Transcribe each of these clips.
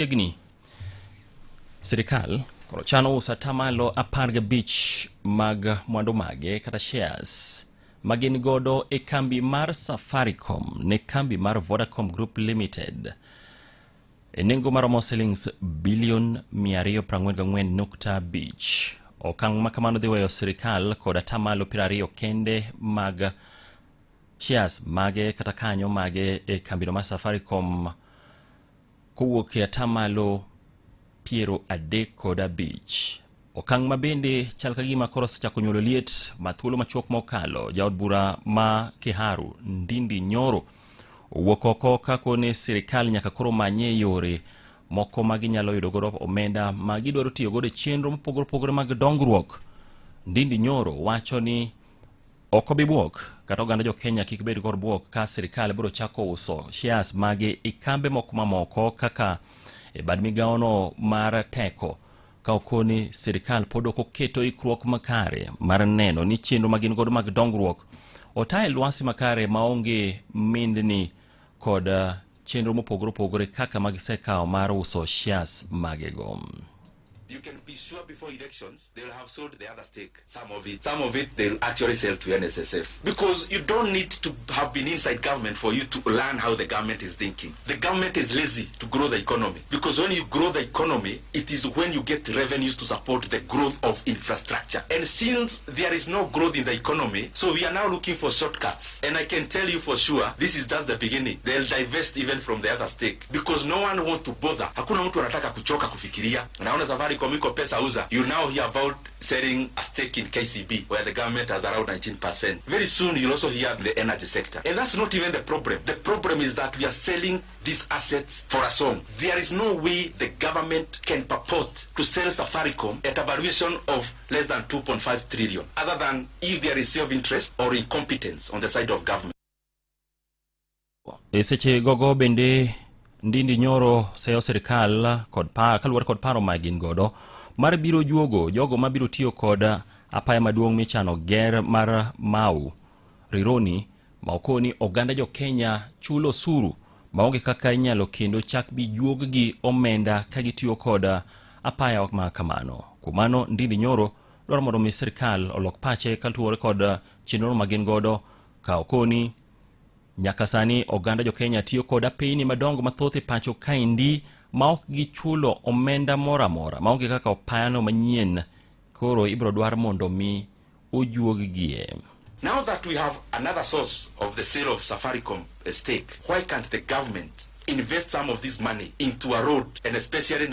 Machiegni, sirikal koro chano uso atamalo 15 mag mwandu mage kata shares ma gin godo e kambi mar Safaricom ne kambi mar Vodacom Group Limited e nengo maromo silings bilion 244.5. Okang' ma kamano dhi weyo sirikal kod atamalo 20 kende mag shares mage kata kanyo mage e kambino mar Safaricom kowuok e atamalo 35. Okang' ma bende chal ka gima koro osechako nyuolo liet ma thuolo machuok mokalo jaod bura ma Kiharu Ndindi Nyoro owuok oko ka kone sirikal nyaka koro manye yore moko ma ginyalo yudo godo omenda ma gidwaro tiyo godo e chenro mopogore opogore mag dongruok. Ndindi Nyoro wacho ni ok obi bwok kata oganda jo Kenya kik bed kod bwok ka sirikal biro chako uso shares mage e kambe moko mamoko kaka e bad migawono mar teko ka okoni sirikal pod ok oketo ikruok makare mar neno ni chenro ma gin godo mag dongruok ota e lwasi makare maonge mindni kod chenro mopogore opogore kaka magisekawo mar uso shares magego. You can be sure before elections, they'll have sold the other stake, some of it. Some of it they'll actually sell to NSSF. Because you don't need to have been inside government for you to learn how the government is thinking. The government is lazy to grow the economy. Because when you grow the economy, it is when you get revenues to support the growth of infrastructure. And since there is no growth in the economy, so we are now looking for shortcuts. And I can tell you for sure, this is just the beginning. They'll divest even from the other stake. Because no one wants to bother. Hakuna mtu anataka kuchoka kufikiria. Naona Safaricom iko pesa uza. You now hear about selling a stake in KCB, where the government has around 19%. Very soon you'll also hear the energy sector. And that's not even the problem. The problem is that we are selling these assets for a song. There is no way the government can purport to sell Safaricom at a valuation of less than 2.5 trillion, other than if there is self-interest or incompetence on the side of government. E seche gogo bende Ndindi Nyoro seyo sirikal kod pa, kaluwore kod paro ma gin godo mar biro juogo jogo mabiro tiyo kod apaya maduong' michano ger mar Mau Rironi ma okoni oganda jo Kenya chulo osuru maonge kaka inyalo kendo chak bi juog-gi omenda ka gitiyo kod apaya ma kamano. Kuom mano Ndindi Nyoro dwaro mondo mi sirikal olok pache kaluwore kod chenro ma gin godo ka okoni nyaka sani oganda jo Kenya tiyo kod apeyni madongo mathoth e pacho kaendi ma ok gichulo omenda moro amora maonge kaka opayano manyien koro ibiro dwar mondo mi ojuog-gie. Now that we have another source of the sale of Safaricom stake, why can't the government invest some of this money into a road, and especially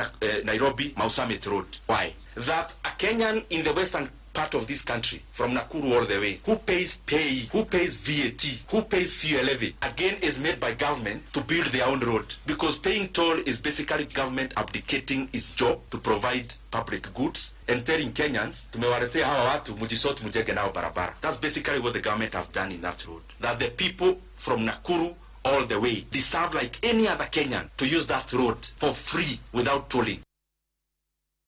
Nairobi Mau Summit Road? Why? That a Kenyan in the western part of this country, from Nakuru all the way, who pays pay, who pays VAT, who pays fuel levy, again is made by government to build their own road. Because paying toll is basically government abdicating its job to provide public goods and telling Kenyans, tumewaletea hawa watu, mujisort mujenge nao barabara. That's basically what the government has done in that road. That the people from Nakuru all the way deserve, like any other Kenyan, to use that road for free without tolling.